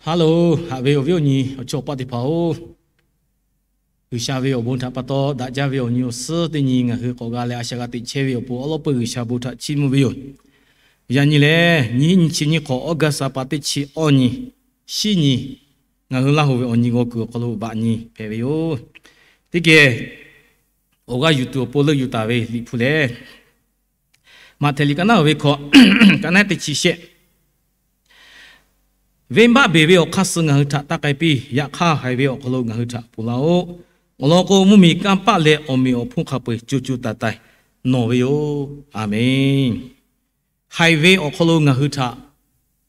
Hello, haꞈ ve awˬ viˉ awˬ nyi awˬ chawˇ awˬ paˆ teˇ hpaˍ-oˬ, G'uiˬsha ve awˬ bon htaꞈ pa taw daꞈ jaˇ ve awˬ nyi awˬ suhˉ teˇ nyi ngaˬ hui k'awꞈ g'a leh a shaꞈ g'a teꞈ chehˇ ve awˬ pon awˉ lawˉ peuˇ G'uiˬsha bon htaꞈ chiˇ mvuh ve yoˬ. Yaꞈ nyi lehˬ, nyiˇ hinˉ nyiˇ chi nyiˇ hk'awꞈ August ha pa teˇ chi awˇ nyi, shiˉ nyi, ngaˬ hui Laˇ hoꞈ ve awˬ nyi g'aw kuiˬ awˬ hk'aw lo vaꞈ nyi hpehꞈ ve yoˬ. Teˇ geh awˬ g'aˇ yuˬ tuˬ awˬ pon leuˆ yuˬ taˍ ve Liꞈ hpu lehˬ, Maꞈhtehˍ liꞈ ka naˉ ve hkawꞈ, ka naˉ teˇ chi shehˆ, Venˇbaˆ beˬ ve awˬ hk'aˇ suh ngaˬ hui htaꞈ taˇ k'ai piˇ. Yaꞈ hk'aˇ, haiˬ ve awˬ hk'aw lo ngaˬ hui htaꞈ ponˬ laˇ-oˆ. Awˬ lawn k'o, mvuhˇmiˬ kanˇ paˆ leh awˬ meꞈ awˬ hponˇ hk'a peu-eˬ co co taiˍ taiˍ nawˬ ve yoˬ. A menˬ. Haiˬ ve awˬ hk'aw lo ngaˬ hui htaꞈ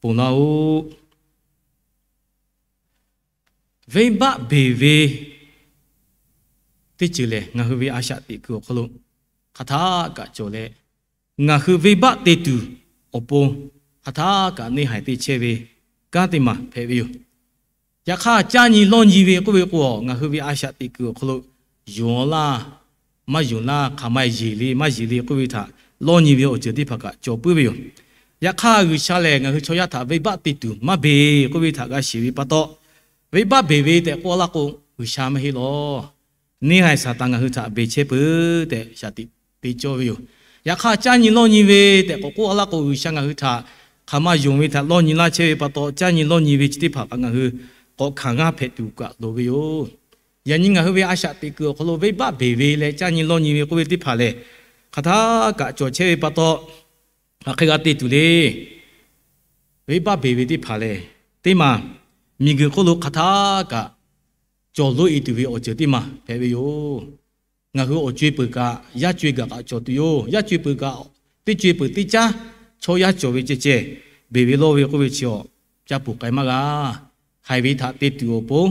ponˬ laˇ-oˆ. Venˇbaˆ beˬ ve teˇ ceuˬ lehˬ, ngaˬ hui ve a shaꞈ teꞈ kuiˬ awˬ hk'aw lo hk'aˬ htaˇ kaꞈ cawˬ leh, ngaˬ hui venˇbaˆ te tuˬ awˬ pon hk'aˬ htaˇ kaꞈ neˇ haiˬ te chehˇ ve kanˉ teˇ maˬ hpehꞈ ve yoˬ. Yaꞈ hk'aˇ, caˇ nyi lawˇ nyi ve k'oˆ ve k'o, ngaˬ hui ve a shaꞈ teꞈ kuiˬ awˬ hk'aw lo yonˍ laˇ, maˇ yonˍ laˇ, hk'aˬ ma yehˬ le maˇ yehˬ le k'oˆ ve htaꞈ lawˇ nyi ve awˬ ceuˬ teˇ hpaˍ kaꞈ cawˬ puiˉ ve yoˬ. Yaꞈ hk'aˇ, G'uiˬsha lehˬ ngaˬ hui chaw yaˇ htaꞈ venˇbaˆ te tuˬ maˇ beˬ k'oˆ ve htaꞈ g'a shiˍ ve pa taw, venˇbaˆ beˬ ve tehꞈ k'oˆ laˇ k'o, G'uiˬsha maˇ heˆ lawˬ. Neˇ haiˬ Saˍtanˍ ngaˬ hui htaꞈ beˬ chehˇ peuˬ tehꞈ shaˍ tiꞈ te cawˇ ve yoˬ. Yaꞈ hk'aˇ, caˇ nyi lawˇ nyi ve tehꞈ k'awꞈ k'oˆ laˇ k'o, G'uiˬsha ngaˬ hui htaꞈ hk'aˬ ma yonˍ ve htaꞈ lawˇ nyi laˇ chehˇ ve pa taw, caˇ nyi lawˇ nyi ve chi teˇ hpaˍ kaꞈ ngaˬ hui k'awꞈ hkanˍ g'aˇ hpehꞈ tuˬ kaꞈ loˍ ve yoˬ. Yaꞈ nyi ngaˬ hui ve a shaꞈ teꞈ kuiˬ awˬ hk'aw lo venˇbaˆ beˬ ve leh caˇ nyi lawˇ nyi ve k'oˆ ve teˇ hpaˍ lehˬ, hk'aˬ htaˇ kaꞈ cawˬ chehˇ ve pa taw, hk'aˬ hk'e g'a te tuˬ le. Venˇbaˆ beˬ ve teˇ hpaˍ lehˬ, teˇ maˬ miˬguiˬ hk'oˆ lo hk'aˬ htaˇ kaꞈ cawˬ loꞈ-e tuˬ ve awˬ ceuˬ teˇ maˬ hpehꞈ ve yoˬ. Ngaˬ hui awˬ co-e peuˬ kaꞈ yaˇ co-e gaˬ kaꞈ cawˬ tuˬ yoˬ. Yaˇ co-e peuˬ kaꞈ teˇ co-e peuˬ teˇ caˉ chaw yaˇ cawˬ ve ceh ceh, beˬ ve lawˇ ve k'oˆ ve chi awˬ ca ponˬ k'ai maˇ g'a. Haiˬ ve htaꞈ te tuˬ awˬ pon,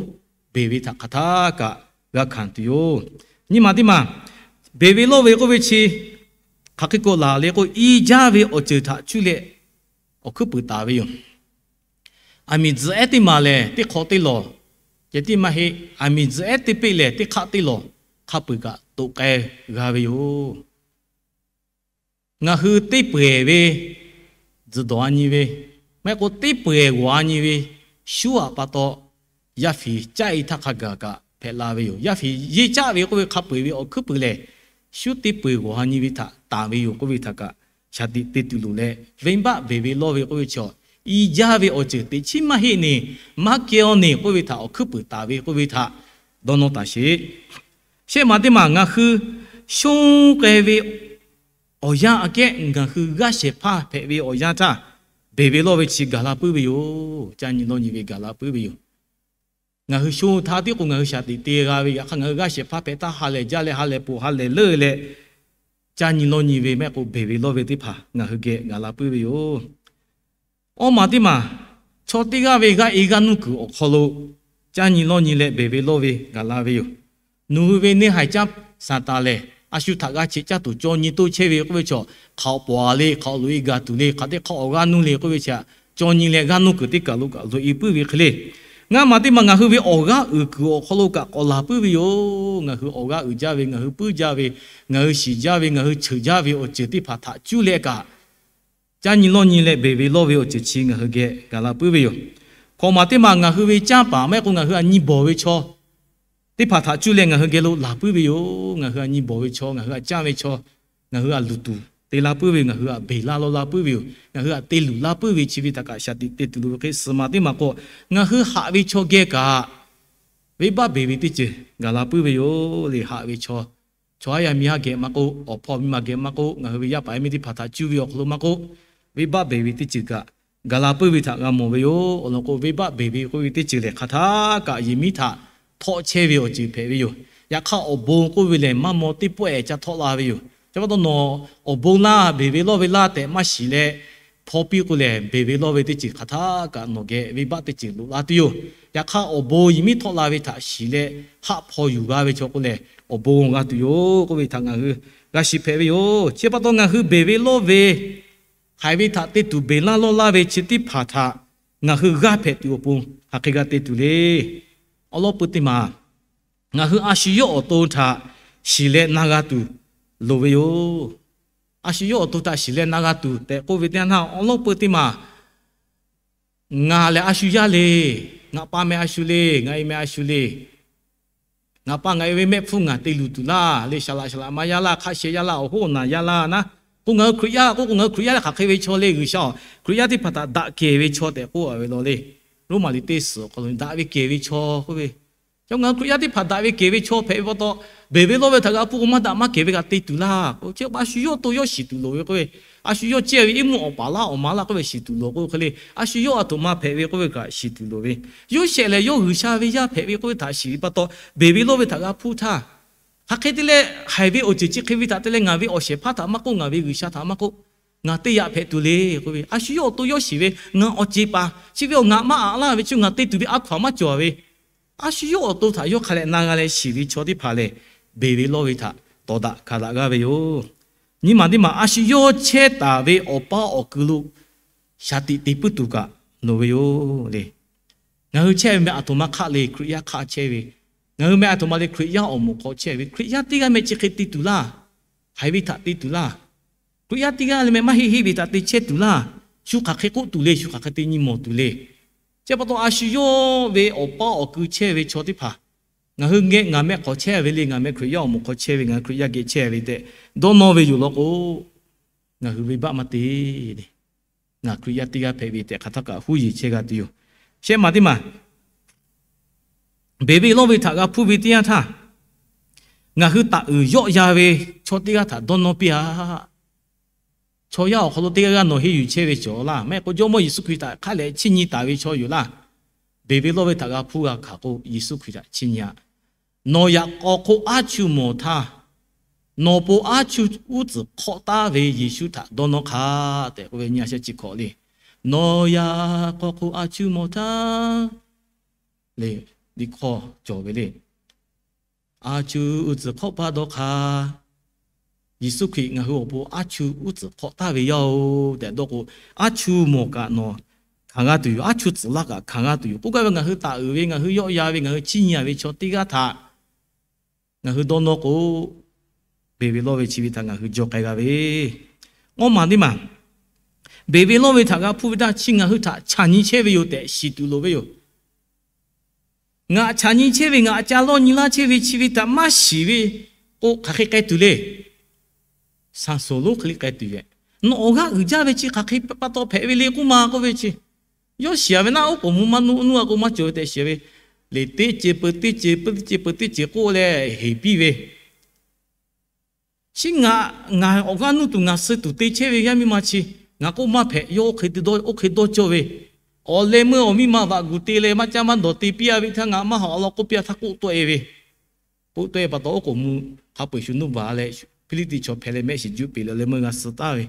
beˬ ve htaꞈ hk'aˬ htaˇ kaꞈ g'a hkanˍ tuˬ yoˬ. Nyi ma teˇ maˬ, beˬ ve lawˇ ve k'oˆ ve chi hk'aˬ hk'e k'o laˬ le k'o, i jaˇ ve awˬ ceuˬ htaꞈ cuˇ leh awˬ hkuiˉ puiˍ taˍ ve yoˬ. Aˬ miˍ tzuhꞈ ehˉ teˇ maˬ lehˬ, teˇ hk'awꞈ teˇ lawˬ ceh tiˉ maˇ heˆ. Aˬ miˍ tzuhꞈ ehˉ teˇ peˆ lehˬ, teˇ hk'aˆ teˇ lawˬ hk'a peu-eˬ kaꞈ toꞈ k'ai g'a ve yoˬ. Ngaˬ hui teˇ peu-eˬ ve tzuhꞈ dawˬ-a nyi ve, maˇ heˆ k'o teˇ peu-eˬ g'awˬ-a nyi ve shuˉ-aꞈ pa taw, yaˇ fiˍ caˆ-e htaˇ hk'a gaˬ kaꞈ hpehꞈ la ve yoˬ. Yaˇ fiˍ yeˇ caˆ ve k'oˆ ve hk'a peu-eˬ ve awˬ hkuiˉ puiˍ lehˬ, shuˉ teˇ peu-eˬ g'awˬ-a nyi ve htaꞈ tanˍ ve yoˬ k'oˆ ve htaꞈ kaꞈ shaˍ tiꞈ te tuˬ loˍ leh, venˇbaˆ beˬ ve lawˇ ve k'oˆ ve chi, i jaˇ ve awˬ ceuˬ teꞈ chiˉ maˇ heˆ neˬ, maˇ kehˬ-aw neˬ k'oˆ ve htaꞈ awˬ hkuiˉ puiˍ taˍ ve k'oˆ ve htaꞈ dawˇ nawˇ taˍ sheˍ. Shehˆ maˬ teˇ maˬ ngaˬ hui shonˇ k'ai ve awˬ yanˇ aꞈ kehˉ ngaˬ hui g'aˇ shehˍ hpaˇ hpehꞈ ve awˬ yanˇ htaˇ, beˬ ve lawˇ ve chi gaˬ la puiˉ ve yoˬ. Caˇ nyi lawˇ nyi ve gaˬ la puiˉ ve yoˬ. Ngaˬ hui shonˇ htaˇ tiˉ k'o ngaˬ hui shaˍ tiꞈ te g'a ve, yaꞈ hk'aˇ ngaˬ hui g'aˇ shehˍ hpaˇ hpehꞈ htaˇ ha lehˬ jaˇ leh ha lehˬ ponˬ ha lehˬ leuˆ leh, caˇ nyi lawˇ nyi ve maˇ heˆ k'o beˬ ve lawˇ ve teˇ hpaˍ ngaˬ hui geh gaˬ la puiˉ ve yoˬ. Awˇ maˬ teˇ maˬ, chaw teˇ g'aˇ ve g'aˇ e g'aˇ nuˇ kuiˬ awˬ hk'aw lo caˇ nyi lawˇ nyi leh beˬ ve lawˇ ve gaˬ la ve yoˬ. Nawˬ hui ve neˇ haiˬ caˇ Saˍtanˍ lehˬ, a shu htaꞈ g'a cheꞈ caˇ tuˬ caw nyi toˇ chehˇ ve k'oˆ ve chi, hk'aoꞈ pawˍ-a le, hk'aoꞈ loꞈ-e gaˬ tuˬ le, hk'aˬ teˇ hk'aˇ awˬ g'aˇ nuˇ le k'oˆ ve chi, caw nyi leh g'aˇ nuˇ kuiˬ teˇ kaˬ lo kaꞈ loꞈ-e puiˉ ve hk'e le. Ngaˇ maˬ teˇ maˬ ngaˬ hui ve awˬ g'aˇ uiˍ kuiˬ awˬ hk'aw lo kaꞈ k'awꞈ laˬ puiˉ ve yoˬ. Ngaˬ hui awˬ g'aˇ uiˍ jaˇ ve, ngaˬ hui puiˉ jaˇ ve, ngaˬ hui shiˍ jaˇ ve, ngaˬ hui cheuˬ jaˇ ve awˬ ceuˬ teˇ hpaˍ htaꞈ cuˇ leh kaꞈ, caˇ nyi lawˇ nyi leh beˬ ve lawˇ ve awˬ ceuˬ chi ngaˬ hui geh gaˬ la puiˉ ve yoˬ. Hkawꞈ maˬ teˇ maˬ ngaˬ hui ve canˇ paˍ maˇ heˆ k'o ngaˬ hui aꞈ nyi bawˬ ve chaw teˇ hpaˍ htaꞈ cuˇ leh ngaˬ hui geh lo laˬ puiˉ ve yoˬ. Ngaˬ hui aꞈ nyi bawˬ ve chaw, ngaˬ hui aꞈ canˇ ve chaw, ngaˬ hui aꞈ luˬ tuˬ te la puiˉ ve yoˬ. Ngaˬ hui aꞈ beˬ laˇ lawˇ laˇ puiˉ ve yoˬ. Ngaˬ hui aꞈ te luˬ laˇ puiˉ ve chi ve htaꞈ kaꞈ shaˍ tiꞈ te tuˬ loˍ ve hk'e, suhˍ maˬ teˇ maˬ k'o, ngaˬ hui haꞈ ve chaw geh kaꞈ, venˇbaˆ beˬ ve teˇ ceuˬ gaˬ la puiˉ ve yoˬ le. Haꞈ ve chaw, chaw haˉ yaˇ miˇ haˉ geh maˇ k'oˆ, awˬ hpawˇ miˇ ma geh maˇ k'oˆ, ngaˬ hui ve yaˇ paˍ yaˇ miˇ teˇ hpaˍ htaꞈ cuˇ ve awˬ hk'aw lo maˇ k'oˆ, venˇbaˆ beˬ ve teˇ ceuˬ kaꞈ gaˬ la puiˉ ve htaꞈ g'a mawˬ ve yoˬ. Awˬ lawn k'o, venˇbaˆ beˬ ve k'oˆ ve teˇ ceuˬ lehˬ, hk'aˬ htaˇ kaꞈ yehˬ miˉ htaꞈ htawˆ chehˇ ve awˬ ceuˬ hpehꞈ ve yoˬ. Yaꞈ hk'aˇ, awˬ bon k'oˆ ve lehˬ, maˇ maw teˇ pawˆ-ehˍ ca htawˆ la ve yoˬ. Ca pa taw nawˬ awˬ bon laˇ, beˬ ve lawˇ ve laˇ tehꞈ maˇ shiˍ leh, hpaw piˇ k'o lehˬ, beˬ ve lawˇ ve teˇ ceuˬ hk'aˬ htaˇ kaꞈ nawˬ geh venˇbaˆ teˇ ceuˬ loꞈ la tuˬ yoˬ. Yaꞈ hk'aˇ, awˬ bon yehˬ miˉ htawˆ la ve htaꞈ shiˍ leh, haˆ hpaw yuˬ g'a ve chaw k'o lehˬ, awˬ bon g'a tuˬ yoˬ k'oˆ ve htaꞈ ngaˬ hui g'a shiˍ hpehꞈ ve yoˬ. Chi pa taw ngaˬ hui beˬ ve lawˇ ve, haiˬ ve htaꞈ te tuˬ beˬ laˇ lawˇ laˇ ve chi teˇ hpaˍ htaꞈ ngaˬ hui g'aˇ hpehꞈ tuˬ awˬ pon hk'aˬ hk'e g'a te tuˬ le. Awˉ lawˉ peuˇ teˇ maˬ, ngaˬ hui a shu yawˇ awˬ to htaꞈ shiˍ leh na g'a tuˬ loˍ ve yoˬ. A shu yawˇ awˬ to htaꞈ shiˍ leh na g'a tuˬ tehꞈ k'oˆ ve teˇ yanˇ htaˇ, awˉ lawˉ peuˇ teˇ maˬ, ngaˬ lehˬ a shu yaˇ le. Ngaˬ pa meh a shu le, ngaˬ e meh a shu le. Ngaˬ pa ngaˬ e ve mehˆ hpfuhˇ ngaˬ te luˬ tuˬ laˇ le. Saˍ laꞈ saˍ laꞈ ma yaˇ laˇ, hk'a sheh yaˇ laˇ, awˬ hoˉ awˬ naˬ yaˇ laˇ naˉ k'o, ngaˬ hui Hkriꞈ yaˇ k'oˆ k'o, ngaˬ hui Hkriꞈ yaˇ leh hk'aˬ hk'e ve chaw le. G'uiˬsha Hkriꞈ yaˇ teˇ hpaˍ htaꞈ daꞈ kehˬ ve chaw tehꞈ k'oˆ a ve law le. Roˉmaꞈ liꞈ teˇ suhˍ awˬ hk'aw lo daꞈ ve kehˬ ve chaw k'oˆ ve, ngaˬ hui Hkriꞈ yaˇ teˇ hpaˍ daꞈ ve kehˬ ve chaw hpehꞈ ve pa taw, beˬ ve lawˇ ve htaꞈ g'a hpuˇ k'o, maˇ daꞈ maˇ kehˬ ve kaꞈ te tuˬ laˇ k'o, chi a shu yawˇ to yawˇ shiˍ tuˬ loˍ ve k'oˆ ve, a shu yawˇ chehˇ ve iˉ mvuhˇ awˬ paˍ laˇ awˬ ma laˇ k'oˆ ve shiˍ tuˬ loˍ k'oˆ hk'e le, a shu yawˇ a htoꞈ ma hpehꞈ ve k'oˆ ve kaꞈ shiˍ tuˬ loˍ ve, yawˇ shehˆ lehˬ yawˇ G'uiˬsha ve yaˇ hpehꞈ ve k'oˆ ve htaꞈ shiˍ ve pa taw, beˬ ve lawˇ ve htaꞈ g'a hpuˇ htaˇ, hk'aˬ hk'e te leh haiˬ ve awˬ ceuˬ chi hk'e ve htaꞈ te leh ngaˬ ve awˬ shehˍ hpaˇ htaꞈ maˇ k'oˆ, ngaˬ ve G'uiˬsha htaꞈ maˇ k'oˆ, ngaˬ teˇ yaꞈ hpehꞈ tuˬ le k'oˆ ve, a shu yawˇ awˬ to yawˇ shiˍ ve, ngaˬ awˬ ceˬ paˍ chi ve awˬ ngaˬ maˇ aꞈ laˇ ve chi ngaˬ te tuˬ ve a hkaw-anˬ maˇ cawˬ ve, a shu yawˇ awˬ to htaꞈ yawˇ hk'a leh na g'a leh shiˍ ve chaw teˇ hpaˍ lehˬ, beˬ ve lawˇ ve htaꞈ tawˍ daꞈ hkanˍ daꞈ g'aˇ ve yoˬ. Nyi maˬ teˇ maˬ a shu yawˇ chehˇ taˍ ve awˬ paˇ awˬ kui lo shaˍ tiꞈ te puiˉ tuˬ kaꞈ loˍ ve yoˬ le. Ngaˬ hui chehˇ ve meh aˬ htoꞈ ma hk'aˆ le, Hkriꞈ yaˇ hk'aˆ chehˇ ve, ngaˬ hui meh aˬ htoꞈ ma le, Hkriꞈ yaˇ awˬ moˍ hk'aw chehˇ ve, Hkriꞈ yaˇ teˇ g'aˇ meh chi hk'e te tuˬ laˇ, haiˬ ve htaꞈ te tuˬ laˇ. Hkriꞈ yaˇ teˇ g'aˇ le meh maˇ heˆ heˆ ve htaꞈ te chehˇ tuˬ laˇ. Shu hk'aˬ hk'e k'oˆ tuˬ le, shu hk'aˬ hk'e te nyi mawˬ tuˬ le. Chi pa taw a shu yawˇ ve awˬ paˇ awˬ kui chehˇ ve chaw teˇ hpaˍ, ngaˬ hui geh ngaˬ meh hk'aw chehˇ ve le, ngaˬ meh Hkriꞈ yaˇ awˬ moˍ hk'aw chehˇ ve, ngaˬ hui Hkriꞈ yaˇ geh chehˇ ve tehꞈ dawˇ nawˇ ve yoˬ law k'o, ngaˬ hui venˇbaˆ maˇ te le. Ngaˬ Hkriꞈ yaˇ teˇ g'aˇ hpehꞈ ve tehꞈ hk'aˬ htaˇ kaꞈ huˉ yeˬ chehˇ g'a tuˬ yoˬ. Shehˆ maˬ teˇ maˬ, beˬ ve lawˇ ve htaꞈ g'a hpuˇ ve teˇ yanˇ htaˇ, ngaˬ hui taꞈ uiˍ yawˆ yan ve chaw teˇ g'aˇ htaꞈ dawˇ nawˇ piˇ-a. Chaw yaˇ awˬ hk'aw lo teˇ g'aˇ g'aˇ nawˬ henˇ yuˬ chehˇ ve cawˬ laˇ. Maˇ heˆ k'o Jawˇmawˇ Yeˍsuˆ Hkriꞈ htaꞈ hk'a leh chiˇ nyi taˍ ve chaw yoˬ laˇ. Beˬ ve lawˇ ve htaꞈ g'a hpuˇ g'a hkanˍ k'o, Yeˍsuˆ Hkriꞈ htaꞈ chiˇ nyi-a. Nawˬ yaꞈ k'aw hk'oˆ aˉ chuˇ mawˬ htaˇ, nawˬ po aˉ chuˇ uˉ tcuhˍ hk'awˆ taˉ ve Yeˍsuˆ htaꞈ dawˇ nawˇ hk'a tehꞈ k'oˆ ve nyi a sheh chi hkawꞈ le. Nawˬ yaꞈ k'aw hk'oˆ aˉ chuˇ mawˬ htaˇ le, liꞈ hk'aw cawˬ ve le. Aˉ chuˇ uˉ tcuhˍ hk'awˆ paˇ dawˇ hk'a. Yeˍsuˆ Hkriꞈ ngaˬ hui awˬ pon aˉ chuˇ uˉ tcuhˍ hk'awˆ taˍ ve yaˇ-oˬ tehꞈ dawˇ k'o, aˉ chuˇ mawˬ kaꞈ nawˬ hkanˍ g'a tuˬ yoˬ. Aˉ chuˇ tcuhˍ laˇ kaꞈ hkanˍ g'a tuˬ yoˬ. K'oˆ gaˇ ve ngaˬ hui taˍ uiˍ ve, ngaˬ hui yawˆ yan ve, ngaˬ hui chiˇ nyi-a ve chaw teˇ g'aˇ htaꞈ ngaˬ hui dawˇ nawˇ k'o, beˬ ve lawˇ ve chi ve htaꞈ ngaˬ hui jaw k'ai g'a ve. Awˇ maˬ teˇ maˬ, beˬ ve lawˇ ve htaꞈ g'a hpuˇ ve htaˇ chi ngaˬ hui htaꞈ chaˬ nyi chehˇ ve yoˬ tehꞈ shiˍ tuˬ loˍ ve yoˬ. Ngaˬ chaˬ nyi chehˇ ve, ngaˬ ca lawˇ nyi laˇ chehˇ ve chi ve htaꞈ maˇ shiˍ ve k'o, hk'aˬ hk'e k'ai tuˬ le. Saˍsonˍ lonˉ hk'e le k'ai tuˬ ve, nawˬ awˬ g'aˇ uiˍ jaˇ ve chi hk'aˬ hk'e pa taw hpehꞈ ve le k'oˆ ma k'oˆ ve chi, yawˇ shiˍ-a ve naˆ, oˉ k'oˍ mvuh maˇ nuˇ nuˇ a k'o maˇ cawˬ ve tehꞈ shiˍ ve, le teˇ ceuˬ peuˬ teˇ ceuˬ, peuˬ teˇ ceuˬ peuˬ teˇ ceuˬ k'oˆ leh heˍ piˇ ve, chi ngaˬ, ngaˬ awˬ g'aˇ nuˇ tuˬ ngaˬ suh tuˬ te chehˇ ve yaˇ miˇ ma chi, ngaˬ k'oˆ maˇ hpehꞈ. Yawˇ oˇ hk'e dawˇ, oˇ hk'e dawˇ cawˇ ve, awˬ leh meuˇ awˬ miˇ ma vaꞈ guˬ te leh maˇ caˇ maˇ dawˬ te piˇ-a ve htaˇ, ngaˬ maˇ haꞈ awˬ lawn k'oˆ piˇ-a htaˇ k'oˆ tawˆ-e ve, k'oˆ tawˆ-e pa taw, oˉ k'oˍ mvuh hk'a peu-eˬ shu nuˇ baˬ leh, Hpiˇliˇtiˆ chaw hpehꞈ leh mehˆ shiˍ juˆ peꞈ leh awˬ leh meuˇ g'a suh taˍ ve,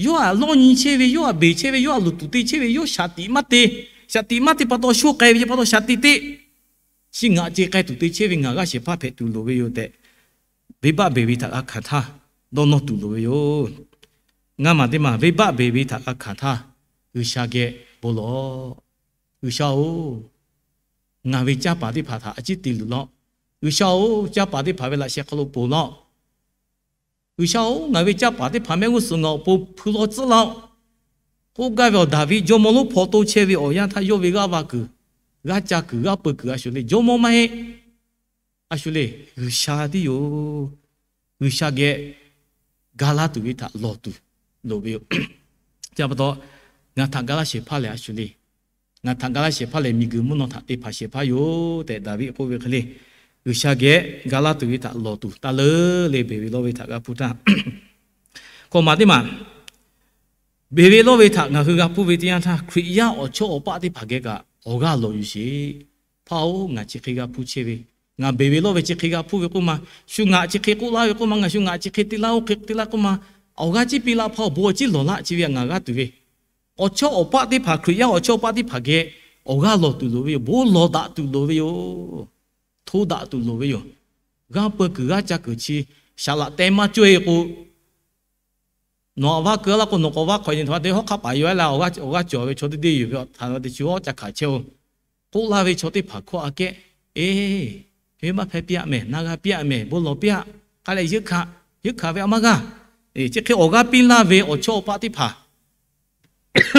yawˇ htaꞈ lawˇ nyi chehˇ ve, yawˇ htaꞈ beˬ chehˇ ve, yawˇ htaꞈ luˬ tuˬ te chehˇ ve, yawˇ shaˍ tiꞈ maˇ te. Shaˍ tiꞈ maˇ te pa taw, sho k'ai ve pa taw shaˍ tiꞈ te. Chi ngaˬ ce k'ai tuˬ te chehˇ ve ngaˬ g'aˇ shehˍ hpaˇ hpehꞈ tuˬ loˍ ve yoˬ tehꞈ, venˇbaˆ beˬ ve htaꞈ g'a hkanˍ htaˇ dawˇ nawˇ tuˬ loˍ ve yoˬ. Ngaˇ maˬ teˇ maˬ, venˇbaˆ beˬ ve htaꞈ g'a hkanˍ htaˇ, G'uiˬsha geh bon lawˬ. G'uiˬsha-oˬ, ngaˬ ve canˇ paˍ teˇ hpaˍ htaꞈ a ciˉ te luˬ laˇ-oˆ. G'uiˬsha-oˬ, canˇ paˍ teˇ hpaˍ ve laꞈ sheh hk'aw lo ponˬ laˇ-oˆ. G'uiˬsha-oˬ, ngaˬ ve canˇ paˍ teˇ hpaˍ mehˆ g'uˇ suhˍ ngaˬ awˬ pon hpui law tcuhˉ laˇ-oˆ. K'oˆ gaˇ ve awˬ Daˍviˆ jawˇmawˇ lonˉ hpaw to chehˇ ve awˬ yanˇ htaˇ, yawˇ ve g'aˇ va kuiˬ, g'aˇ ca kuiˬ, g'aˇ peu kuiˬ a shu le. Jawˇmawˇ maˇ heˆ. A shu le, G'uiˬsha tiˉ yoˬ. G'uiˬsha geh ga laˇ tuˬ ve htaꞈ lawˬ tuˬ loˍ ve yoˬ. Chi pa taw, ngaˬ htaꞈ ga laˇ shehˍ hpaˇ lehˬ a shu le. Ngaˬ htaꞈ ga laˇ shehˍ hpaˇ lehˬ, miˬguiˬ mvuhˇ naw htaꞈ te hpanˍ shehˍ hpaˇ yoˬ tehꞈ Daˍviˆ k'oˆ ve hk'e le. G'uiˬsha geh ga laˇ tuˬ ve htaꞈ lawˬ tuˬ taˇ leuˉ le, beˬ ve lawˇ ve htaꞈ g'a hpuˇ htaˇ. Hkawꞈ maˬ teˇ maˬ, beˬ ve lawˇ ve htaꞈ ngaˬ hui g'a hpuˇ ve teˇ yanˇ htaˇ, Hkriꞈ yaˇ awˬ chawˇ awˬ paˆ teˇ hpaˍ geh kaꞈ awˬ g'aˇ lawˬ yuˬ sheˍ. Hpaˇ-oˬ, ngaˬ chi hk'e g'a hpuˇ chehˇ ve, ngaˬ beˬ ve lawˇ ve chi hk'e g'a hpuˇ ve k'oˆ ma, shu ngaˬ chi hk'e k'oˆ laˇ ve k'oˆ ma, ngaˬ shu ngaˬ chi hk'e te laˇ, oˇ hk'e te laˇ k'oˆ ma, awˬ g'aˇ ciˉ piˇ laˇ, hpaˇ-oˬ, bon awˬ ciˉ lawˬ laˇ, chi ve ngaˬ g'a tuˬ ve. Awˬ chawˇ awˬ paˆ teˇ hpaˍ, Hkriꞈ yaˇ awˬ chawˇ awˬ paˆ teˇ hpaˍ geh awˬ g'aˇ lawˬ tuˬ loˍ ve yoˬ. Bon lawˬ daꞈ tuˬ loˍ ve yoˬ. Hto daꞈ tuˬ loˍ ve yoˬ. G'aˇ peu kuiˬ g'aˇ ca kuiˬ chi shaˍ laꞈ teh maˇ cawˇ-e k'o, nawˬ awˬ vaˇ keu laˇ k'o, nawˬ k'awꞈ vaˇ hk'awꞈ nyi htaꞈ pa te hawˉ hk'aˆ paˍ yaw-a leh, awˬ g'aˇ cawˬ ve chaw teˇ deˇ yoˬ ve htaꞈ te chi hawˉ ca hkanˍ chehˇ-oˬ. K'oˆ laˇ ve chaw teˇ hpaˍ hkawˇ aꞈ kehˉ, eˬ, venˇbaˆ hpehˇ piˇ-aˆ mehˍ, na g'a piˇ-aˆ mehˍ, bon lawˬ piˇ-aˆ, hk'a leh yeunˇ hkanˍ, yeunˇ hkanˍ ve a maˇ g'aˇ. Chi hk'e awˬ g'aˇ piˇ laˇ ve awˬ chawˇ awˬ paˆ teˇ hpaˍ,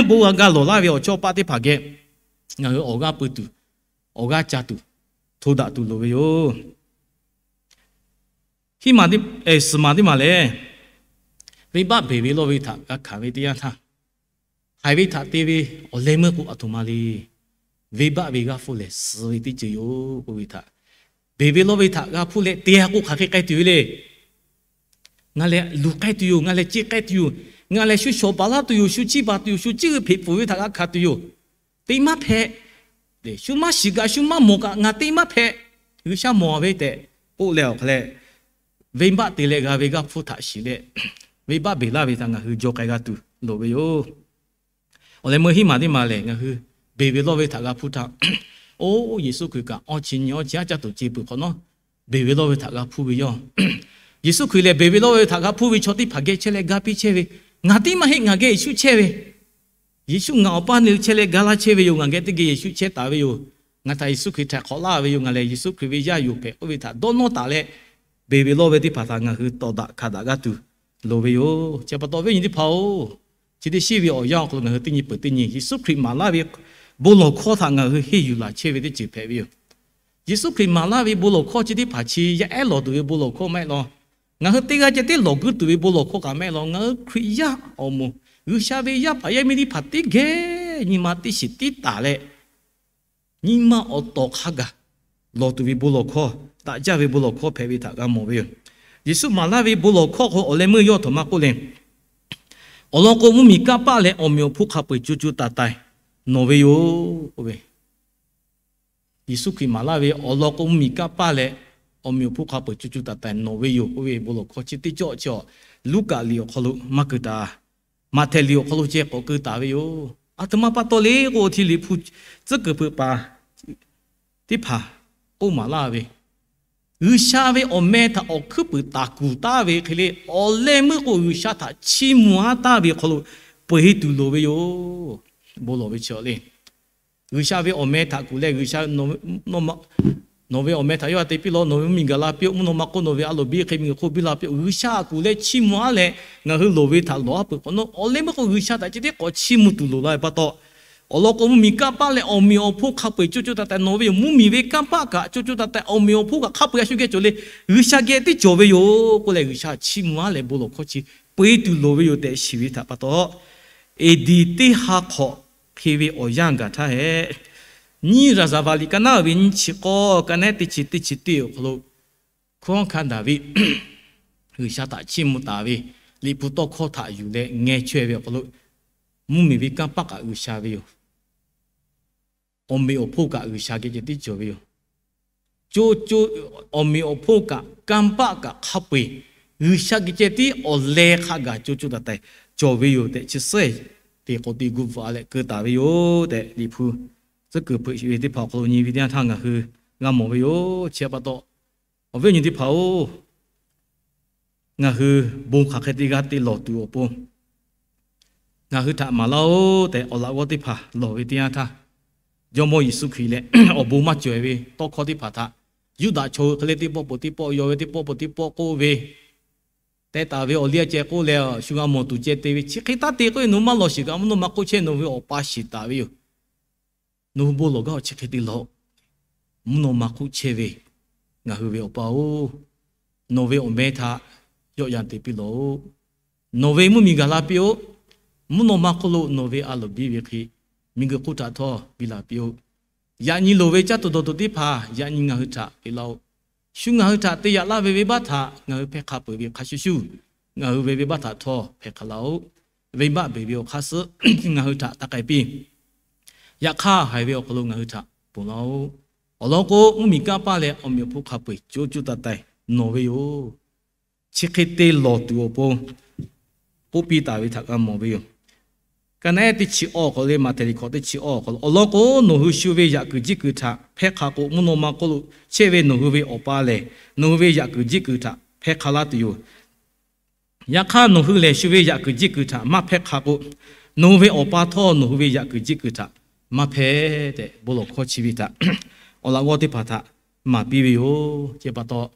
bon g'a ga lawˬ laˇ ve awˬ chawˇ awˬ paˆ teˇ hpaˍ geh ngaˬ hui awˬ g'aˇ pui tuˬ, awˬ g'aˇ ca tuˬ, hto daꞈ tuˬ loˍ ve yoˬ. Hiˉ maˬ, suhˍ maˬ teˇ maˬ lehˬ, venˇbaˆ beˬ ve lawˇ ve htaꞈ g'a hkanˍ ve teˇ yanˇ htaˇ, haiˬ ve htaꞈ te ve awˬ leh meuˇ k'o aˬ htoꞈ ma le. Venˇbaˆ ve g'aˇ hpfuhˇ lehˬ suh ve teˇ ceuˬ yoˬ k'oˆ ve htaꞈ, beˬ ve lawˇ ve htaꞈ g'a hpuˇ leh te-a k'o hk'aˬ hk'e k'ai tuˬ ve le. Ngaˬ lehˬ luˬ k'ai tuˬ yoˬ. Ngaˬ lehˬ ceˇ k'ai tuˬ yoˬ. Ngaˬ lehˬ shu shawˍ baˬ laˇ tuˬ yoˬ. Shu chiˇ baˬ tuˬ yoˬ. Shu chiˇ ve hpeꞈ pfuhˍ ve htaꞈ g'a hkanˍ tuˬ yoˬ. Teˇ maˇ hpehꞈ. Shu maˇ shiˍ kaꞈ, shu maˇ mawˬ kaꞈ, ngaˬ teˇ maˇ hpehꞈ. G'uiˬsha mawˬ ve tehꞈ k'oˆ leh awˬ hk'a leh, venˇbaˆ te leh g'a ve g'aˇ hpfuhˇ htaꞈ shiˍ leh, venˇbaˆ beˬ laˇ ve htaꞈ ngaˬ hui jaw k'ai g'a tuˬ loˍ ve yoˬ. Awˬ leh meuˇ hiˉ maˬ teˇ maˬ lehˬ, ngaˬ hui beˬ ve lawˇ ve htaꞈ g'a hpuˇ htaˇ, oˇ Yeˍsuˆ Hkriꞈ kaꞈ awˇ chi nyi awˇ chi aˉ caˇ tuˬ ce peuˬ hk'awꞈ nawˉ, beˬ ve lawˇ ve htaꞈ g'a hpuˇ ve yoˬ. Yeˍsuˆ Hkriꞈ lehˬ beˬ ve lawˇ ve htaꞈ g'a hpuˇ ve chaw teˇ hpaˍ geh chehˇ leh ga piˇ chehˇ ve, ngaˬ teˇ maˇ heˆ, ngaˬ geh Yeˍsuˆ chehˇ ve, Yeˍsuˆ ngaˬ awˬ paˇ neˇ chehˇ leh ga laˇ chehˇ ve yoˬ. Ngaˬ geh teˇ geh Yeˍsuˆ chehˇ taˍ ve yoˬ. Ngaˬ htaꞈ Yeˍsuˆ Hkriꞈ htaiˍ hk'awꞈ laˇ ve yoˬ. Ngaˬ lehˬ Yeˍsuˆ Hkriꞈ ve yaˇ yoˬ hpehꞈ k'oˆ ve htaꞈ dawˇ nawˇ taˍ leh, beˬ ve lawˇ ve teˇ hpaˍ htaꞈ ngaˬ hui tawˍ daꞈ hkanˍ daꞈ g'a tuˬ loˍ ve yoˬ. Chi pa taw viˉ nyi teˇ hpaˍ-oˬ, chi teˇ shiˉ ve awˬ yanˇ awˬ hk'aw lo ngaˬ hui teˇ nyi peuˬ teˇ nyi Yeˍsuˆ Hkriꞈ maˍ laˇ ve bon lawˬ hkawˇ htaꞈ ngaˬ hui henˇ yuˬ laˬ chehˇ ve teˇ ceuˬ hpehꞈ ve yoˬ. Yeˍsuˆ Hkriꞈ maˍ laˇ ve bon lawˬ hkawˇ chi teˇ hpaˍ chi yaˇ ehˉ lawˬ tuˬ ve bon lawˬ hkawˇ maˇ heˆ law. Ngaˬ hui teˇ g'aˇ ceh tiˉ lawˬ guˇ tuˬ ve bon lawˬ hkawˇ kaꞈ maˇ heˆ law. Ngaˬ hui Hkriꞈ yaˇ awˬ moˍ, G'uiˬsha ve yaˇ paˍ yaˇ miˇ teˇ hpaˍ teˇ geh nyi ma teˇ shiˍ tiˉ taˍ leh, nyi ma awˬ tawˍ hk'a gaˬ lawˬ tuˬ ve bon lawˬ hkawˇ, daꞈ jaˇ ve bon lawˬ hkawˇ hpehꞈ ve htaꞈ g'a mawˬ ve yoˬ. Yeˍsuˆ maˍ laˇ ve bon lawˬ hkawˇ k'o awˬ leh meuˇ yawˇ htaꞈ maˇ k'oˆ leh, awˬ lawn k'o mvuhˇmiˬ kanˇ paˆ leh awˬ meꞈ awˬ hponˇ hk'a peu-eˬ co co taiˍ taiˍ nawˬ ve yoˬ k'oˆ ve. Yeˍsuˆ Hkriꞈ maˍ laˇ ve awˬ lawn k'o mvuhˇmiˬ kanˇ paˆ leh awˬ meꞈ awˬ hponˇ hk'a peu-eˬ co co taiˍ taiˍ nawˬ ve yoˬ k'oˆ ve bon lawˬ hkawˇ chi teˇ cawˇ chi Luˉkaꞈ liꞈ awˬ hk'aw lo maˇ keu taˍ. Maꞈhtehˍ liꞈ awˬ hk'aw lo ceh k'awꞈ keu taˍ ve yoˬ. Aˬ htoꞈ ma pa taw le k'o, awˬ hti Liꞈ hpu tcuhˉ kuiˬ peuˬ paˍ teˇ hpaˍ k'oˆ maˍ laˇ ve, G'uiˬsha ve awˬ meh htaꞈ awˬ hkuiˉ puiˍ taˍ kuˬ taˍ ve hk'e le, awˬ leh meuˇ k'o G'uiˬsha htaꞈ chiˇ mvuh aˉ taˍ ve awˬ hk'aw lo peu-eˬ tuˬ loˍ ve yoˬ. Bon lawˬ ve chi le, G'uiˬsha ve awˬ meh htaꞈ kuˬ leh G'uiˬsha nawˬ ve awˬ meh htaꞈ yawˇ te piˇ law, nawˬ ve mvuhˇmiˬ gaˬ la piˇ-oˆ, mvuhˇ naw ma hk'oˆ nawˬ ve a loˍ biˇ hk'e miˬguiˬ hk'oˆ biˇ la piˇ-oˆ. G'uiˬsha a kuˬ leh chiˇ mvuh aˉ leh ngaˬ hui loˍ ve htaꞈ lawˬ aˉ peuˬ hk'awꞈ nawˉ, awˬ leh meuˇ k'o G'uiˬsha htaꞈ chi teˇ k'awꞈ chiˇ mvuh tuˬ loˍ la ve pa taw, awˬ lawn k'o mvuhˇmiˬ kanˇ paˆ leh awˬ meꞈ awˬ hponˇ hk'a peu-eˬ co co taiˍ taiˍ nawˬ ve yoˬ. Mvuhˇmiˬ ve kanˇ paˆ kaꞈ co co taiˍ taiˍ, awˬ meꞈ awˬ hponˇ kaꞈ hk'a peu-eˬ a shu geh cawˬ le, G'uiˬsha geh tiˉ cawˬ ve yoˬ k'oˆ leh, G'uiˬsha chiˇ mvuh aˉ leh bon lawˬ hkawˇ chi peu-eˬ tuˬ loˍ ve yoˬ tehꞈ shiˍ ve htaꞈ pa taw, eˍdiˍ teˇ ha hk'awꞈ hk'e ve awˬ yanˇ gaˬ htaˇ hehꞈ, nyiˇ Raˍzaˍvaˍ liꞈ ka naˉ uiˍ ve nyiˇ chi k'awˇ, ka naˉ teˇ chi teˇ chi teˇ awˬ hk'aw lo, hkunˉ hawˉ hkanˇ Daˍviˆ G'uiˬsha htaꞈ chiˇ mvuh taˍ ve Liꞈ hpu tawˇ hkawˇ htaꞈ yuˬ leh ngeh chaweh ve awˬ hk'aw lo, mvuhˇmiˬ ve kanˇ paˆ kaꞈ G'uiˬsha ve yoˬ. Awˬ meꞈ awˬ hponˇ kaꞈ G'uiˬsha geh ceh tiˉ cawˬ ve yoˬ. Co co, awˬ meꞈ awˬ hponˇ kaꞈ kanˇ paˆ kaꞈ hk'a peu-eˬ G'uiˬsha geh ceh tiˉ awˬ leh hk'a gaˬ co co taiˍ taiˍ cawˬ ve yoˬ tehꞈ, chi suhˉ te k'o te gu bvuhꞈ a leh keu taˍ ve yoˬ tehꞈ, Liꞈ hpu tcuhˉ kuiˬ hpeuꞈ ve teˇ hpaˍ awˬ hk'aw lo nyi ve teˇ yanˇ htaˇ ngaˬ hui g'a mawˬ ve yoˬ. Chi pa taw, awˬ viˉ awˬ nyi teˇ hpaˍ-oˬ, ngaˬ hui bon hk'aˬ hk'e te g'a te lawˬ tuˬ awˬ pon ngaˬ hui htaꞈ maˍ laˇ-oˆ tehꞈ, awˬ laꞈ g'awˇ teˇ hpaˍ lawˬ ve teˇ yanˇ htaˇ, Jawˇmawˇ Yeˍsuˆ Hkriꞈ leh awˬ bon maˇ cawˬ-e ve tawˇ hkawˇ teˇ hpaˍ htaꞈ, Yuˇdaꞈ chaw hui hk'e le teˇ pawˆ peuˬ teˇ pawˆ, yawˇ ve teˇ pawˆ peuˬ teˇ pawˆ k'oˆ ve, teh taˍ ve awˬ liˇ a ceh k'oˆ leh, shu g'a mawˬ tuˬ ceh te ve, chi hk'e taˇ te k'oˆ ve, nawˬ hui maˇ lawˬ shiˍ kaꞈ mvuhˇ naw ma hk'oˆ chehˇ nawˬ ve awˬ pa shiˍ taˍ ve yoˬ. Nawˬ hui bon lawˬ gaˇ awˬ chi hk'e te lawˬ. Mvuhˇ naw ma hk'oˆ chehˇ ve ngaˬ hui ve awˬ pa-oˬ, nawˬ ve awˬ meh htaꞈ yawˆ yan te piˇ lawˬ-oˆ. Nawˬ ve mvuhˇmiˬ gaˬ la piˇ-oˆ. Mvuhˇ naw ma hk'oˆ lo nawˬ ve a loˍ biˇ ve hk'e, miˬguiˬ hk'oˆ htaꞈ htawˇ biˇ la piˇ-oˆ. Yaꞈ nyi loˍ ve caˇ tuˬ dawˬ tuˬ teˇ hpaˍ yaꞈ nyi ngaˬ hui htaꞈ peꞈ laˇ-oˆ. Shu ngaˬ hui htaꞈ te yaꞈ laˇ ve venˇbaˆ htaꞈ ngaˬ hui hpehˇ hk'a peuˬ ve hk'a shuˍ shuˍ, ngaˬ hui ve venˇbaˆ htaꞈ htawˇ hpehˇ hk'a laˇ-oˆ. Venˇbaˆ beˬ ve awˬ hk'aˇ suhˉ ngaˬ hui htaꞈ taˇ k'ai piˇ. Yaꞈ hk'aˇ haiˬ ve awˬ hk'aw lo ngaˬ hui htaꞈ ponˬ laˇ-oˆ. Awˬ lawn k'o, mvuhˇmiˬ kanˇ paˆ leh awˬ meꞈ awˬ hponˇ hk'a peu-eˬ co co taiˍ taiˍ nawˬ ve yoˬ. Chi hk'e te lawˬ tuˬ awˬ pon k'oˆ piˇ taˍ ve htaꞈ g'a mawˬ ve yoˬ. Ka naˉ teˇ chi awˇ awˬ hk'aw lo, Maꞈhtehˍ liꞈ hkawꞈ teˇ chi awˇ awˬ hk'aw lo, awˬ lawn k'o, nawˬ hui shu ve yaꞈ kuiˬ jiˆ kuiˬ htaꞈ hpehˇ hk'a k'o, mvuhˇ naw ma hk'oˆ lo chehˇ ve nawˬ hui ve awˬ pa lehˬ, nawˬ hui ve yaꞈ kuiˬ jiˆ kuiˬ htaꞈ hpehˇ hk'a laˇ tuˬ yoˬ. Yaꞈ hk'aˇ, nawˬ hui lehˬ shu ve yaꞈ kuiˬ jiˆ kuiˬ htaꞈ maˇ hpehˇ hk'a k'o, nawˬ hui ve awˬ pa htawˇ nawˬ hui ve yaꞈ kuiˬ jiˆ kuiˬ htaꞈ maˇ hpehˇ tehꞈ, bon lawˬ hkawˇ chi ve htaꞈ awˬ laꞈ g'awˇ teˇ hpaˍ htaꞈ maˍ piˇ ve yoˬ. Chi pa taw,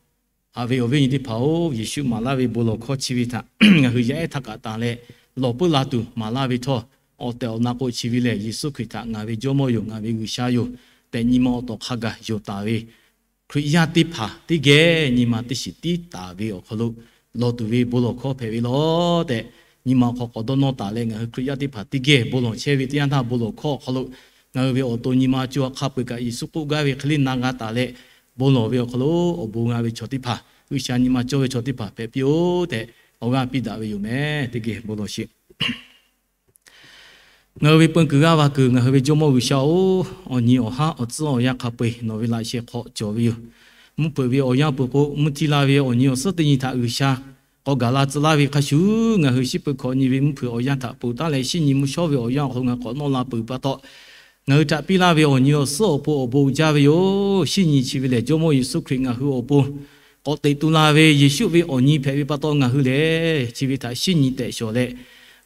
haꞈ ve awˬ viˉ awˬ nyi teˇ hpaˍ-oˬ, Yeˍsuˆ maˍ laˇ ve bon lawˬ hkawˇ chi ve htaꞈ ngaˬ hui yaˇ ehˉ htaˇ kaꞈ tanˬ leh lawˬ puiˉ la tuˬ maˍ laˇ ve htawˇ, awˬ tehˬ awˬ na k'o chi ve lehˬ, Yeˍsuˆ Hkriꞈ htaꞈ ngaˬ ve Jawˇmawˇ yoˬ, ngaˬ ve G'uiˬsha yoˬ tehꞈ nyi ma awˬ tawˍ hk'a gaˬ yonˍ taˍ ve Hkriꞈ yaˇ teˇ hpaˍ teˇ geh nyi ma teˇ shiˍ tiˉ taˍ ve awˬ hk'aw lo lawˬ tuˬ ve bon lawˬ hkawˇ hpehꞈ ve law tehꞈ, nyi ma awˬ hk'aw k'awꞈ dawˇ nawˇ taˍ leh, ngaˬ hui Hkriꞈ yaˇ teˇ hpaˍ teˇ geh bon lawˬ chehˇ ve teˇ yanˇ htaˇ, bon lawˬ hkawˇ awˬ hk'aw lo ngaˬ hui ve awˬ to nyi ma co ha hk'a peu-eˬ kaꞈ Yeˍsuˆ k'oˆ gaˇ ve hk'e le na g'a taˍ leh, bon lawˬ ve awˬ hk'aw lo awˬ bon g'a ve chaw teˇ hpaˍ, G'uiˬsha nyi ma cawˇ ve chaw teˇ hpaˍ hpehꞈ piˇ-oˆ tehꞈ awˬ g'aˇ piˇ daꞈ ve yoˬ meh. Teˇ geh bon lawˬ sheˍ. Ngaˬ hui ve peun kuiˬ g'aˇ va kuiˬ ngaˬ hui ve Jawˇmawˇ G'uiˬsha-oˬ, awˬ nyi awˬ haˉ awˬ tcuhˉ awˬ yanˇ hk'a peu-eˬ nawˬ ve laꞈ sheh hk'aw cawˬ ve yoˬ. Mvuhˇ hpeuꞈ ve awˬ yanˇ peuˬ k'o, mvuhˇ htiˇ la ve awˬ nyi awˬ suhˉ teˇ nyi htaꞈ G'uiˬsha k'awꞈ gaˬ la tcuh laˇ ve hk'a shuˍ, ngaˬ hui shiˉ peuˬ hkawꞈ nyi ve mvuhˇ hpeuꞈ awˬ yanˇ htaꞈ ponˬ taˉ leh, shiˉ nyi mvuhˇ shawˉ ve awˬ yanˇ awˬ hk'aw lo ngaˬ k'awꞈ nawˇ la peuˬ pa taw, ngaˬ hui htaꞈ piˇ laˇ ve awˬ nyi awˬ suhˉ awˬ pon awˬ bon jaˇ ve yoˬ. Shiˉ nyi chi ve lehˬ, Jawˇmawˇ Yeˍsuˆ Hkriꞈ ngaˬ hui awˬ pon k'awꞈ teꞈ tu la ve Yeˍsuˆ ve awˬ nyi hpehꞈ ve pa taw, ngaˬ hui lehˬ chi ve htaꞈ shiˉ nyi tehꞈ shawˍ leh,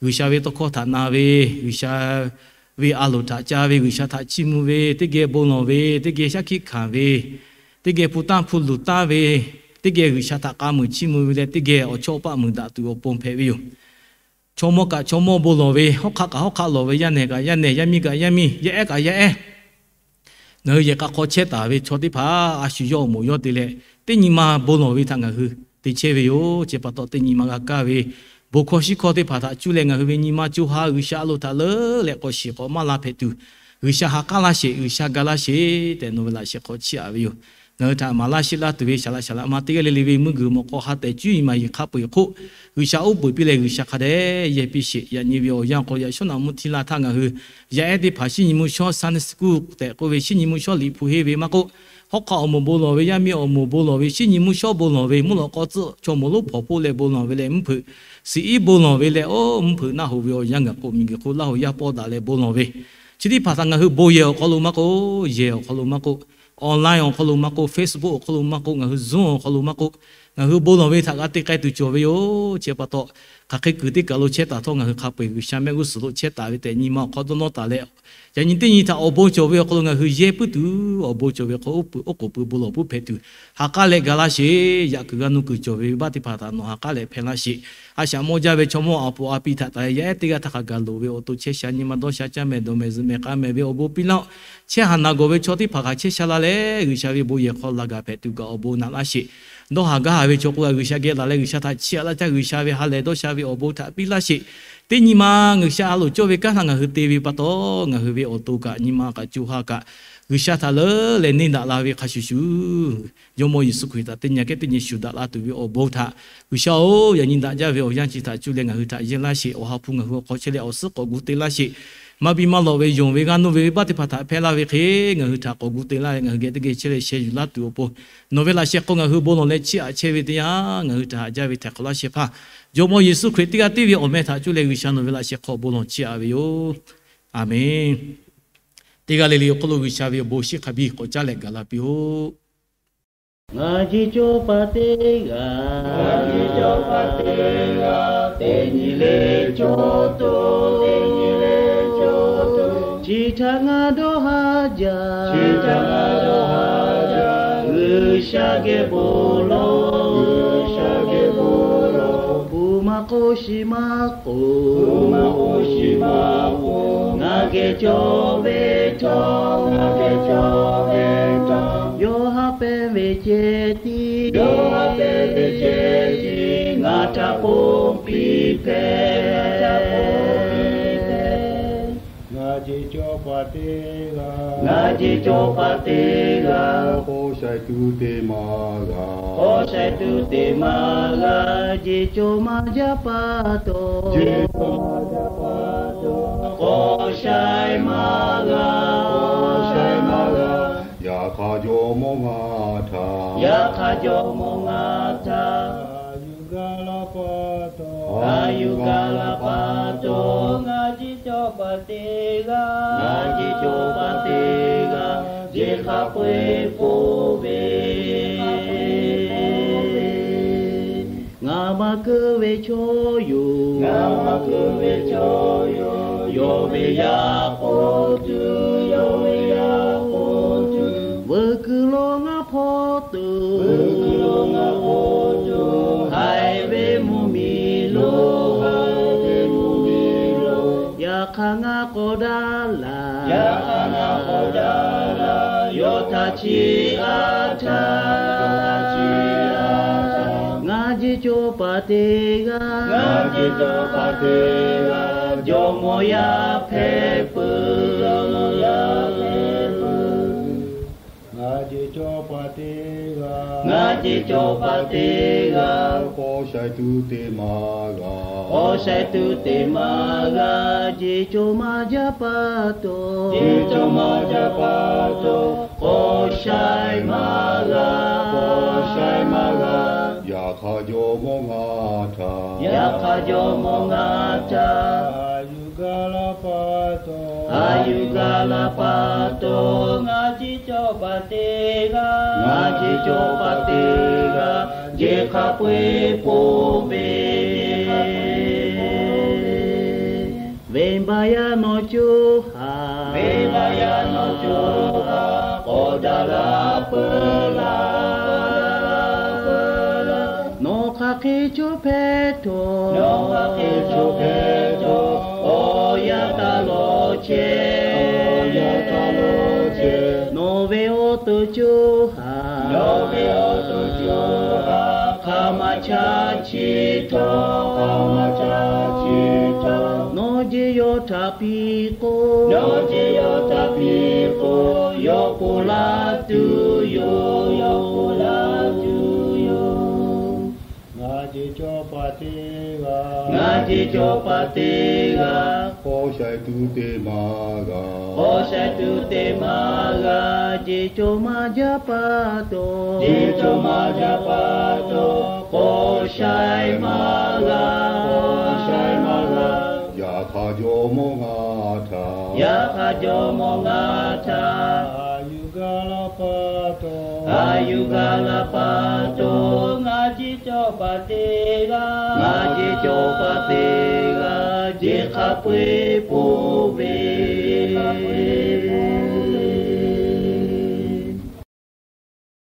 G'uiˬsha ve tawˇ hkawˇ htaꞈ na ve, G'uiˬsha ve a loˍ htaꞈ ca ve, G'uiˬsha htaꞈ chiˇ mvuh ve, teˇ geh bon lawˬ ve, teˇ geh shaˉ hkiˆ hkanˍ ve, teˇ geh hpu tanˇ hpu luˬ taˍ ve, teˇ geh G'uiˬsha htaꞈ k'a muiˬ chiˇ mvuh ve leh, teˇ geh awˬ chawˇ paˆ muiˬ daꞈ tuˬ awˬ pon hpehꞈ ve yoˬ. Chaw mawˇ kaꞈ chaw mawˇ bon lawˬ ve, hawˉ hk'aˆ kaꞈ hawˉ hk'aˆ lawˬ ve, yaˇ nehˬ kaꞈ yaˇ nehˬ, yaˇ miˇ kaꞈ yaˇ miˇ, yaˇ ehˉ kaꞈ yaˇ ehˉ, ngaˬ hui yehˬ k'a hk'aw chehˇ taˍ ve chaw teˇ hpaˍ a shu yawˇ awˬ moˍ yawˇ te leh, teˇ nyi ma bon lawˬ ve htaꞈ ngaˬ hui te chehˇ ve yoˬ. Chi pa taw, teˇ nyi ma g'a kaˇ ve bon hkawˇ shiˉ hkawˇ teˇ hpaˍ htaꞈ cuˇ leh ngaˬ hui ve nyi ma co ha G'uiˬsha a loˍ htaꞈ leuˉ leh k'awꞈ shiˍ k'awꞈ maˇ la hpehꞈ tuˬ, G'uiˬsha ha k'aˉ laˇ sheˍ, G'uiˬsha ga laˇ sheˍ tehꞈ nawˬ ve laꞈ sheh hk'aw chiˇ aꞈ ve yoˬ. Ngaˬ hui htaꞈ maˍ laˇ sheˆ laˇ tuˬ ve saˍ laꞈ saˍ laꞈ ma teˇ g'aˇ le le ve mvuhˇ guiˬ mawꞈ k'aw ha tehˬ cuˉ yiˍ maˍ yiˍ hk'a peu-eˬ hk'oˆ, G'uiˬsha uˉ peunˍ piˇ leh G'uiˬsha hk'a dehꞈ yehˇ piˇ sheˍ. Yaꞈ nyi ve awˬ yanˇ k'aw yaꞈ shawˉ naꞈ mvuhˇ htiˇ la htaˇ ngaˬ hui yaˇ ehˉ teˇ hpaˍ shiˉ nyi mvuhˇ shawˉ Sunday school tehꞈ k'oˆ ve shiˉ nyi mvuhˇ shawˉ liꞈ hpu henˇ ve maˇ k'oˆ, hawˉ hk'aˆ awˬ moˍ bon lawˬ ve, yaˇ miˇ awˬ moˍ bon lawˬ ve, shiˉ nyi mvuhˇ shawˉ bon lawˬ ve, mvuhˇ lawꞈ k'aw tcuhˆ chaw moˍ lonˉ hpawnˬ hpoˆ leh bon lawˬ ve leh, mvuhˇ hpeuꞈ siˍ iˉ bon lawˬ ve leh, oˇ mvuhˇ hpeuꞈ naˆ hoꞈ ve awˬ yanˇ gaˬ k'o, miˬguiˬ hk'oˆ Laˇ huˍ yaˇ pawˆ daꞈ leh bon lawˬ ve, chi teˇ hpaˍ htaꞈ ngaˬ hui bon yehˬ awˬ hk'aw lo maˇ k'oˆ, yehˬ awˬ hk'aw lo maˇ k'oˆ, online awˬ hk'aw lo maˇ k'oˆ, Facebook awˬ hk'aw lo maˇ k'oˆ, ngaˬ hui Zoom awˬ hk'aw lo maˇ k'oˆ, ngaˬ hui bon lawˬ ve htaꞈ g'a te k'ai tuˬ cawˬ ve yoˬ. Chi pa taw, hk'aˬ hk'e kuiˬ teˇ kaˬ lo chehˇ taˍ htawˇ ngaˬ hui hk'a peu-eˬ G'uiˬsha mehˆ g'uˇ suhˍ lo chehˇ taˍ ve tehꞈ nyi ma awˬ hk'aw dawˇ nawˇ taˍ leh, yaꞈ nyi teˇ nyi htaꞈ awˬ bon cawˬ ve awˬ hk'aw lo ngaˬ hui yehˇ puiˉ tuˬ, awˬ bon cawˬ ve hk'aw oˇ k'oˍ pui bon lawˬ puiˉ hpehꞈ tuˬ, ha k'aˉ leh ga laˇ sheˍ. Yaꞈ kuiˬ g'a nu kuiˬ cawˬ ve venˇbaˆ teˇ hpaˍ htaꞈ nawˬ ha k'aˉ leh hpehˇ laˇ sheˍ. A shaꞈ mawˇ jaˇ ve chaw mawˇ a poˍ a pi htaꞈ taˍ yaˇ ehˉ teˇ g'aˇ htaˇ hk'a gaˬ loˍ ve awˬ to chehˇ sha nyi ma dawˇ sha caˇ mehˍ dawˬ mehˍ zuhꞈ mehˍ k'a mehˍ ve awˬ bon piˇ laˇ-oˆ. Chehˇ haˍ naˍ gawˬ ve chaw teˇ hpaˍ hk'a chehˇ sha la leh, G'uiˬsha ve bon yehˬ hk'aw laˬ gaˬ hpehꞈ tuˬ kaꞈ awˬ bon naꞈ laˇ sheˍ. Dawˇ haˍ gaˇ haˍ ve chaw k'o, G'uiˬsha geh laˬ leh G'uiˬsha htaꞈ chiˇ aꞈ laˇ caˇ, G'uiˬsha ve ha lehˬ dawˇ sha ve awˬ bon htaꞈ piˇ laˇ sheˍ. Teˇ nyi ma G'uiˬsha a loˍ cawˇ ve kanˉ htaꞈ ngaˬ hui te ve pa taw, ngaˬ hui ve awˬ to kaꞈ nyi ma kaꞈ co ha kaꞈ G'uiˬsha htaꞈ leuˉ leh neˇ daꞈ la ve hk'a shuˍ shuˍ, Jawˇmawˇ Yeˍsuˆ Hkriꞈ htaꞈ teˇ nyi kehˉ teˇ nyi shuˍ daꞈ la tuˬ ve awˬ bon htaꞈ G'uiˬsha-oˬ, yaꞈ nyi daꞈ jaˇ ve awˬ yanˇ chi htaꞈ cuˇ leh ngaˬ hui htaꞈ yeˇ laˇ sheˍ. Awˬ ha hpu ngaˬ hui awˬ hk'aw chehˇ leh awˬ suhˉ k'awꞈ gu te laˇ sheˍ. Maˇ biˇ maˇ lawꞈ ve yonˍ ve g'aˇ nuˇ ve venˇbaˆ teˇ hpaˍ htaꞈ hpehˇ laˇ ve hk'e, ngaˬ hui htaꞈ k'awꞈ gu te laˇ leh ngaˬ hui geh teˇ geh chehˇ leh sheh yuˬ laˇ tuˬ awˬ pon, nawˬ ve laꞈ sheh hk'aw ngaˬ hui bon lawˬ leh chiˇ aꞈ chehˇ ve teˇ yanˇ, ngaˬ hui htaꞈ haꞈ jaˇ ve htaiˍ hk'awꞈ laˇ sheh hpaˇ, Jawˇmawˇ Yeˍsuˆ Hkriꞈ teˇ g'aˇ tiˉ ve awˬ meh htaꞈ cuˇ leh G'uiˬsha nawˬ ve laꞈ sheh hk'aw bon lawˬ chiˇ aꞈ ve yoˬ. Aˬmenˍ. Teˇ g'aˇ le le awˬ hk'aw lo G'uiˬsha ve awˬ bon shiˉ hk'a biˇ k'awꞈ caˉ leh gaˬ la piˇ-oˆ. Ngaˬ ji cawˇ pa teˇ g'aˇ, ngaˬ ji cawˇ pa teˇ g'aˇ, teˇ nyi le cawˇ tuˬ, teˇ nyi le cawˇ tuˬ, chi htaꞈ ngaˬ dawˇ haˍ jaˇ, chi htaꞈ ngaˬ dawˇ haˍ jaˇ, G'uiˬsha geh bon lawˬ, G'uiˬsha geh bon lawˬ, hpu maˇ k'oˆ shiˍ maˇ k'oˆ, hpu maˇ k'oˆ shiˍ maˇ k'oˆ, ngaˬ geh cawˇ ve htawˇ, ngaˬ geh cawˇ ve htawˇ, yawˇ haꞈ pehnˇ ve ceh tiˉ, yawˇ haꞈ pehnˇ ve ceh tiˉ, ngaˬ htaꞈ ponˬ piˇ hpehꞈ, ngaˬ htaꞈ ponˬ piˇ hpehꞈ. Ngaˬ ji cawˇ pa teˇ g'aˇ, ngaˬ ji cawˇ pa teˇ g'aˇ, k'awꞈ shaiˍ tuˬ te maˇ g'a, k'awꞈ shaiˍ tuˬ te maˇ g'a, jeˬ cawˬ maˇ jaˇ pa taw, jeˬ cawˬ maˇ jaˇ pa taw, k'awꞈ shaiˍ maˇ g'a, k'awꞈ shaiˍ maˇ g'a. Yaꞈ hk'aˇ jawˇmawˇ ngaˬ htaꞈ, yaꞈ hk'aˇ jawˇmawˇ ngaˬ htaꞈ, a yuˬ gaˇ la pa taw, a yuˬ gaˇ la pa taw, ngaˬ ji cawˇ pa teˇ g'aˇ, ngaˬ ji cawˇ pa teˇ g'aˇ, jeˬ hk'a peu-eˬ ponˬ ve. Ngaˬ maˇ keu ve chaw yoˬ, ngaˬ maˇ keu ve chaw yoˬ, yawˇ ve yaˇ k'oˆ tuˬ, yawˇ ve yaˇ k'oˆ tuˬ, veuꞈ kuiˬ lo ngaˬ hpaw tuˬ, veuꞈ kuiˬ lo ngaˬ hpaw tuˬ, haiˬ ve mvuhˇmiˬ lo, haiˬ ve mvuhˇmiˬ lo, yaꞈ hk'aˇ ngaˬ k'awꞈ daꞈ laˇ, yaꞈ hk'aˇ ngaˬ k'awꞈ daꞈ laˇ, yawˇ htaꞈ chiˇ aꞈ htaˇ, ngaˬ Jeˇ cawˇ paˍ teˇ g'aˇ, ngaˬ Jeˇ cawˇ paˍ teˇ g'aˇ, jawˇmawˇ yaˇ hpehꞈ peuˬ, jawˇmawˇ yaˇ hpehꞈ peuˬ. Ngaˬ Jeˇ cawˇ paˍ teˇ g'aˇ, ngaˬ Jeˇ cawˇ paˍ teˇ g'aˇ, k'awꞈ shaiˍ tuˬ teˇ maˇ g'a, k'awꞈ shaiˍ tuˬ teˇ maˇ g'a, Jeˇ cawˇ maˇ jaˇ pa taw, Jeˇ cawˇ maˇ jaˇ pa taw, k'awꞈ shaiˍ maˇ g'a, k'awꞈ shaiˍ maˇ g'a. Yaꞈ hk'aˇ jawˇmawˇ ngaˬ htaꞈ, yaꞈ hk'aˇ jawˇmawˇ ngaˬ htaꞈ, a yuˬ gaˇ laˇ pa taw, a yuˬ gaˇ laˇ pa taw, ngaˬ Jeˇ cawˇ paˍ teˇ g'aˇ, ngaˬ Jeˇ cawˇ paˍ teˇ g'aˇ, jeˇ hk'a peu-eˬ ponˬ ve, venˇbaˆ yaˇ nawˬ co ha, venˇbaˆ yaˇ nawˬ co ha, k'awꞈ daꞈ la peuˬ laˇ. Nawˬ hk'aˬ hk'e chaw hpehꞈ htawˇ, nawˬ hk'aˬ hk'e chaw hpehꞈ htawˇ, awˬ yanˇ taˇ lawˬ chehˇ, awˬ yanˇ taˇ lawˬ chehˇ. Nawˬ ve awˬ to co ha, nawˬ ve awˬ to co ha, hk'aˬ ma chaˇ chi htawˇ, hk'aˬ ma chaˇ chi htawˇ, nawˬ Jeˇ yawˇ htaꞈ piˇ k'o, nawˬ Jeˇ yawˇ htaꞈ piˇ k'o, yawˇ ponˬ laˇ tuˬ yoˬ, yawˇ ponˬ laˇ tuˬ yoˬ. Ngaˬ Jeˇ cawˇ paˍ teˇ g'aˇ, ngaˬ Jeˇ cawˇ paˍ teˇ g'aˇ, k'awꞈ shaiˍ tuˬ teˇ maˇ g'a, k'awꞈ shaiˍ tuˬ teˇ maˇ g'a, Jeˇ cawˇ maˇ jaˇ pa taw, Jeˇ cawˇ maˇ jaˇ pa taw, k'awꞈ shaiˍ maˇ g'a, k'awꞈ shaiˍ maˇ g'a. Yaꞈ hk'aˇ jawˇmawˇ ngaˬ htaꞈ, yaꞈ hk'aˇ jawˇmawˇ ngaˬ htaꞈ, a yuˬ gaˇ laˇ pa taw, a yuˬ gaˇ laˇ pa taw, ngaˬ Jeˇ cawˇ paˍ teˇ g'aˇ, ngaˬ Jeˇ cawˇ paˍ teˇ g'aˇ, jeˇ hk'a peu-eˬ ponˬ ve, jeˇ hk'a peu-eˬ ponˬ ve.